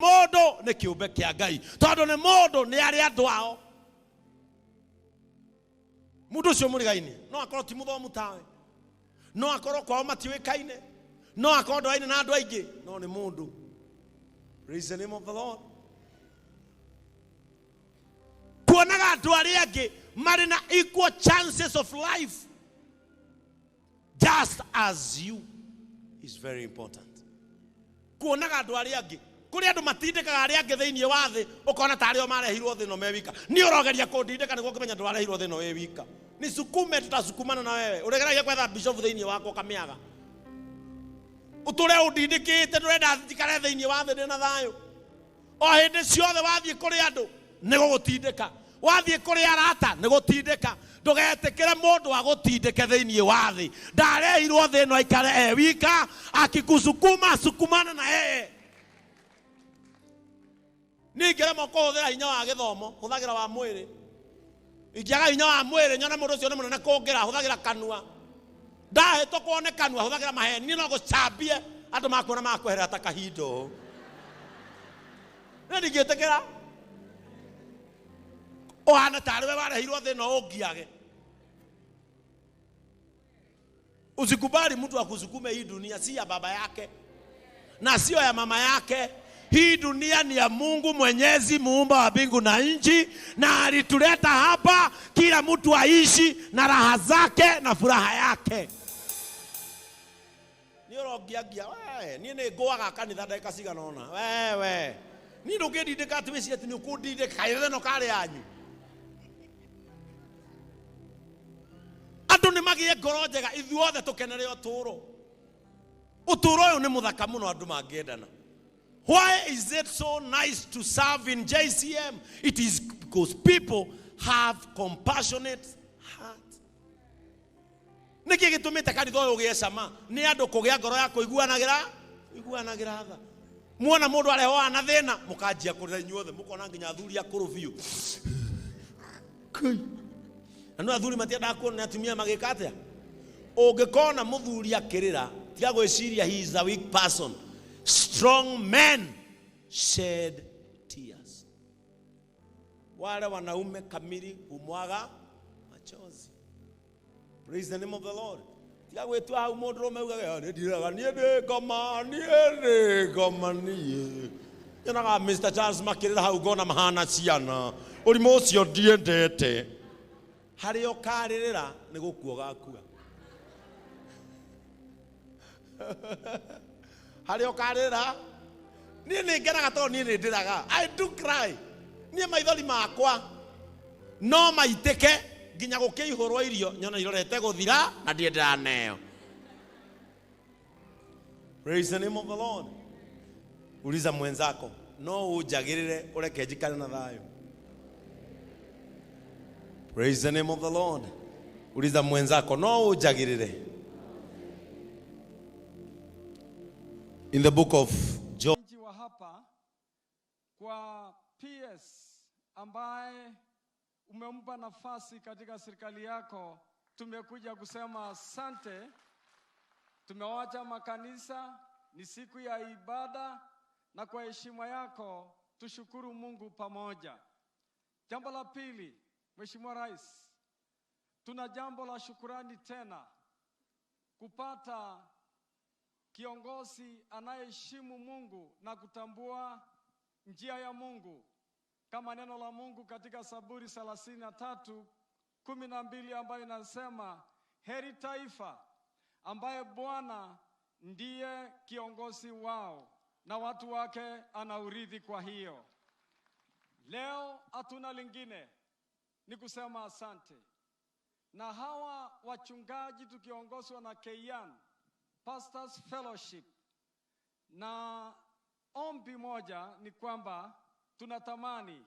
Mũndũ nĩ kĩũmbe kĩa Ngai, tondũ nĩ mũndũ nĩ arĩ andũ ao. Mũndũ ũcio mũrigaine no akorwo ti mũthomu tawe, no akorwo kwao matiũĩkaine, no akorwo ndoaine na andũ aingĩ, no nĩ mũndũ. Praise the name of the Lord. Kuonaga andũ arĩa angĩ marĩ na equal chances of life just as you is very important. Kuonaga andũ arĩa angĩ, kũrĩ andũ matindĩkaga arĩa angĩ thĩinĩ wa thĩ, ũkona tarĩ o marehirwo thĩ ĩno me wika. Niĩ ũrogeria kũndindĩka nĩguo ngĩmenya ndwarehirwo thĩ ĩno wĩ wika. Nisukume, tutasukumana na wewe. Ũrĩgeragia gwetha bishop thĩinĩ wakwa ũkamĩaga. Ũtũre ũndindĩkĩte, ndũrenda njikare thĩinĩ wa thĩ ndĩ na thayũ. O hĩndĩ ciothe wathiĩ kũrĩ andũ nĩ gũgũtindĩka, wathiĩ kũrĩ arata nĩ gũtindĩka. Ndũgetĩkĩre mũndũ agũtindĩke thĩinĩ wa thĩ. Ndarehirwo thĩ ĩno aikare e wika, akikusukuma sukumana na yeye. Niĩ ingĩremwo kũhũthĩra hinya wa gĩthomo, hũthagĩra wa mwĩrĩ. Ingĩaga hinya wa mwĩrĩ, nyone mũndũ ũcio nĩ mũnene kũngĩra, hũthagĩra kanua. Ndahĩtũkwo nĩ kanua, hũthagĩra maheni. Niĩ no gũcambie andũ makuona makweherera ta kahinda ũũ. Niĩ ndingĩtĩkĩra ũhane tarĩ we warehirwo thĩ ĩno ũngiage. Usikubali mtu akusukume. Hii dunia si ya baba yake na sio ya mama yake. Hii dunia ni ya Mungu Mwenyezi, muumba wa mbingu na nchi, na alituleta hapa kila mtu aishi na raha zake na furaha yake. Niĩ ũrongiangia we, niĩ nĩ ngũaga kanitha ndagĩka cigana ũna. Wewe niĩ ndũngĩndindĩka atĩ wĩcirie atĩ nĩ ũkũndindĩka kaĩ ĩno karĩ yanyu. Andũ nĩ magĩe ngoro njega, ithuothe tũkenere ũtũũro. Ũtũũro ũyũ nĩ mũthaka mũno andũ mangĩendana. Why is it so nice to serve in JCM? It is because people have compassionate heart. Nĩkĩ gĩtũmĩte kanitha ũyũ ũgĩe cama? Nĩ andũ kũgĩa ngoro ya kũiguanagĩra, kũiguanagĩra tha. Muona mũndũ arehwo na thĩna, mũkanjia kũrĩra inyuothe, mũkona nginya athuri akũrũ biũ. Kai. Na no athuri matiendaga kuona atumia magĩka atĩa? Ũngĩkona mũthuri akĩrĩra, tiga gwĩciria he is a weak person. Strong men shed tears. Wale wanaume kamili humwaga machozi. Praise the name of the Lord. Tiga gwĩtua hau mũndũ rũme ugage, "Ah, nĩ ndiraga, niĩ ndĩ ngoma, niĩ ndĩ ngoma, niĩ." Nyonaga Mr. Charles makĩrĩra hau ngona mahana ciana. Ũrimũ ũcio ndiendete. Harĩa ũkarĩrĩra nĩ gũkua ũgakua. Harĩa ũkarĩrĩra, niĩ nĩ ngenaga tondũ niĩ nĩ ndĩraga. I do cry. Niĩ maithori makwa no maitĩke nginya gũkĩihũrwo irio nyona irorete gũthira na ndirĩ ndĩraneo. Praise the name of the Lord. Uliza mwenzako, no ũnjagĩrĩre ũreke njikare na thayũ. Praise the name of the Lord. Uliza mwenzako, no ũnjagĩrĩre. In the book of John. Wananchi wa hapa kwa PS ambaye umempa nafasi katika serikali yako, tumekuja kusema asante. Tumewacha makanisa, ni siku ya ibada, na kwa heshima yako tushukuru Mungu pamoja. Jambo la pili, Mheshimiwa Rais, tuna jambo la shukurani tena kupata kiongozi anayeheshimu Mungu na kutambua njia ya Mungu kama neno la Mungu katika Zaburi 33:12 ambayo inasema, heri taifa ambaye Bwana ndiye kiongozi wao na watu wake anaurithi. Kwa hiyo leo hatuna lingine, ni kusema asante. Na hawa wachungaji tukiongozwa na Keyan Pastors Fellowship, na ombi moja ni kwamba tunatamani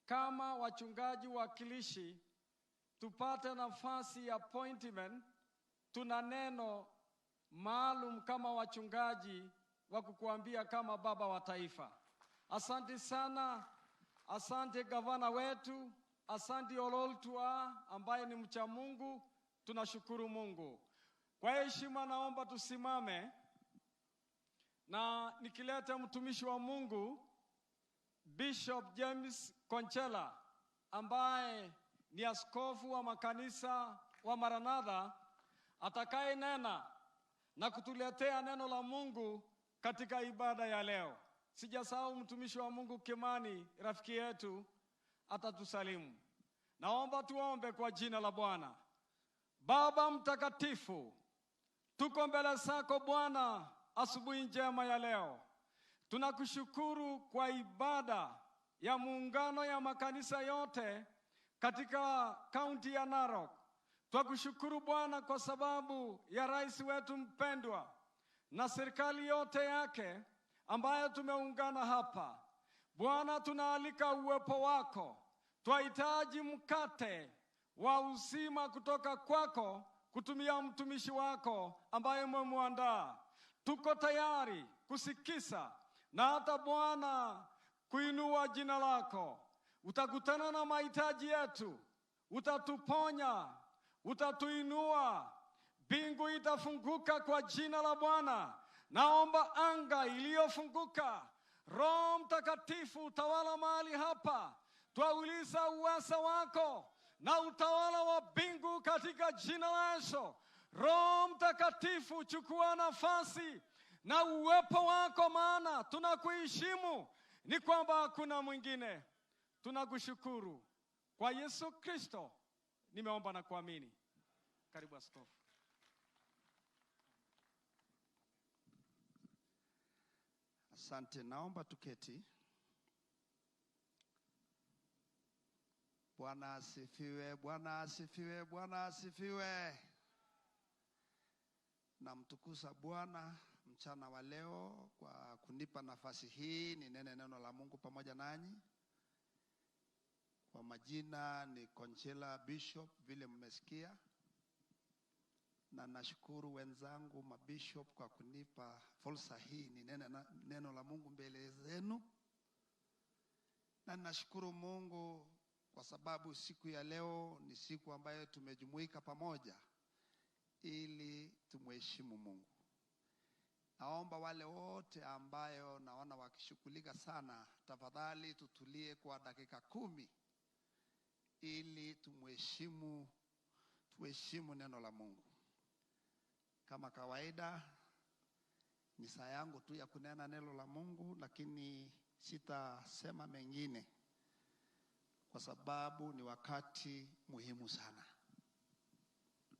kama wachungaji wakilishi tupate nafasi ya appointment. Tuna neno maalum kama wachungaji wa kukuambia kama baba wa taifa. Asante sana, asante gavana wetu, asante Ololtua ambaye ni mcha Mungu. Tunashukuru Mungu. Kwa heshima naomba tusimame. Na nikileta mtumishi wa Mungu Bishop James Konchela ambaye ni askofu wa makanisa wa Maranatha atakayenena na kutuletea neno la Mungu katika ibada ya leo. Sijasahau mtumishi wa Mungu Kimani, rafiki yetu, atatusalimu. Naomba tuombe kwa jina la Bwana. Baba mtakatifu, tuko mbele zako Bwana asubuhi njema ya leo. Tunakushukuru kwa ibada ya muungano ya makanisa yote katika kaunti ya Narok. Twakushukuru Bwana kwa sababu ya rais wetu mpendwa na serikali yote yake ambayo tumeungana hapa. Bwana, tunaalika uwepo wako. Twahitaji mkate wa uzima kutoka kwako kutumia mtumishi wako ambaye umemwandaa. Tuko tayari kusikiza na hata Bwana kuinua jina lako. Utakutana na mahitaji yetu, utatuponya, utatuinua. Mbingu itafunguka kwa jina la Bwana. Naomba anga iliyofunguka, Roho Mtakatifu utawala mahali hapa. Twauliza uweza wako na utawala wa mbingu katika jina la Yesu. Roho Mtakatifu, chukua nafasi na uwepo wako, maana tunakuheshimu, ni kwamba hakuna mwingine. Tunakushukuru kwa Yesu Kristo, nimeomba na kuamini. Karibu askofu. Asante, naomba tuketi. Bwana asifiwe, Bwana asifiwe, Bwana asifiwe. Namtukuza Bwana mchana wa leo kwa kunipa nafasi hii ninene neno la Mungu pamoja nanyi. Kwa majina ni Konchela Bishop, vile mmesikia, na nashukuru wenzangu mabishop kwa kunipa fursa hii ninene neno la Mungu mbele zenu. Na nashukuru Mungu kwa sababu siku ya leo ni siku ambayo tumejumuika pamoja ili tumheshimu Mungu. Naomba wale wote ambayo naona wakishughulika sana, tafadhali tutulie kwa dakika 10 ili tuheshimu neno la Mungu. Kama kawaida ni saa yangu tu ya kunena neno la Mungu, lakini sitasema mengine kwa sababu ni wakati muhimu sana.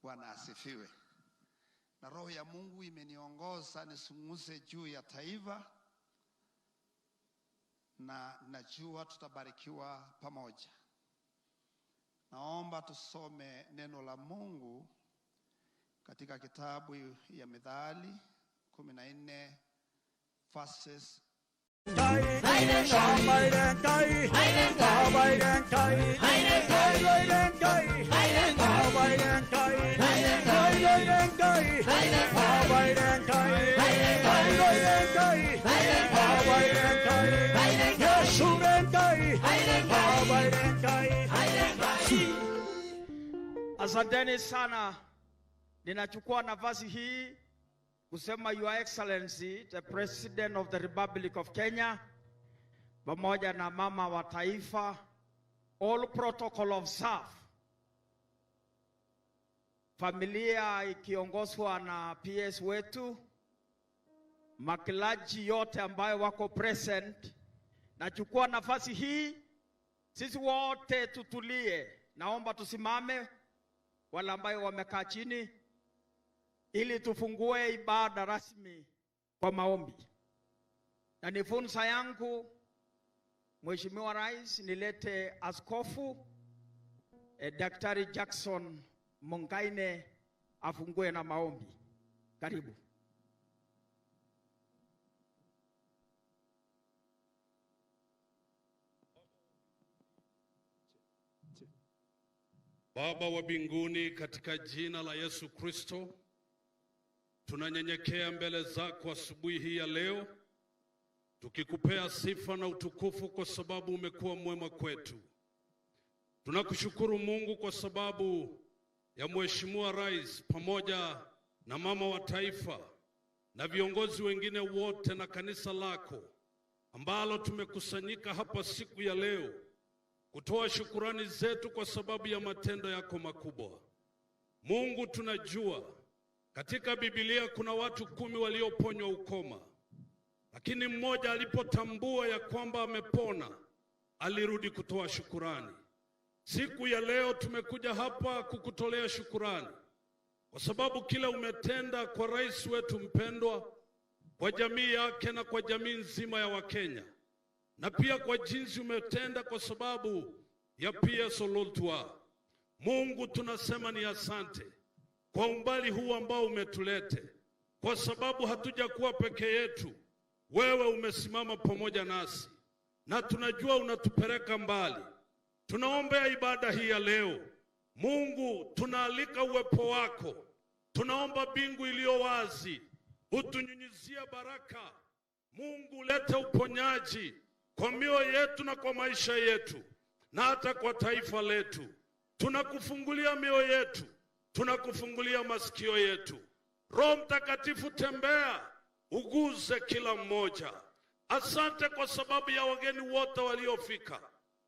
Bwana asifiwe. Na roho ya Mungu imeniongoza nisunguse juu ya taifa, na najua tutabarikiwa pamoja. Naomba tusome neno la Mungu katika kitabu ya Mithali 14 verses Asanteni sana. Ninachukua nafasi hii kusema Your Excellency the President of the Republic of Kenya pamoja na mama wa taifa, all protocol observed. Familia ikiongozwa na PS wetu, makilaji yote ambayo wako present. Nachukua nafasi hii, sisi wote tutulie. Naomba tusimame, wale ambayo wamekaa chini, ili tufungue ibada rasmi kwa maombi. Na ni fursa yangu Mheshimiwa Rais nilete Askofu Daktari Jackson Mungaine afungue na maombi. Karibu. Baba wa mbinguni, katika jina la Yesu Kristo tunanyenyekea mbele zako asubuhi hii ya leo, tukikupea sifa na utukufu kwa sababu umekuwa mwema kwetu. Tunakushukuru Mungu kwa sababu ya Mheshimiwa Rais pamoja na mama wa taifa na viongozi wengine wote na kanisa lako ambalo tumekusanyika hapa siku ya leo kutoa shukurani zetu kwa sababu ya matendo yako makubwa. Mungu, tunajua katika Biblia kuna watu 10 walioponywa ukoma, lakini mmoja alipotambua ya kwamba amepona alirudi kutoa shukurani. Siku ya leo tumekuja hapa kukutolea shukurani kwa sababu kila umetenda kwa rais wetu mpendwa, kwa jamii yake na kwa jamii nzima ya Wakenya, na pia kwa jinsi umetenda kwa sababu ya PS Ololtua. Mungu, tunasema ni asante kwa umbali huu ambao umetulete, kwa sababu hatujakuwa peke yetu. Wewe umesimama pamoja nasi na tunajua unatupeleka mbali. Tunaombea ibada hii ya leo. Mungu, tunaalika uwepo wako. Tunaomba mbingu iliyo wazi utunyunyizie baraka. Mungu, lete uponyaji kwa mioyo yetu na kwa maisha yetu na hata kwa taifa letu. Tunakufungulia mioyo yetu, tunakufungulia masikio yetu. Roho Mtakatifu, tembea, uguze kila mmoja. Asante kwa sababu ya wageni wote waliofika.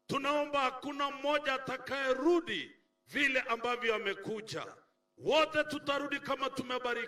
Tunaomba hakuna mmoja atakayerudi vile ambavyo amekuja. Wote tutarudi kama tumebarikiwa.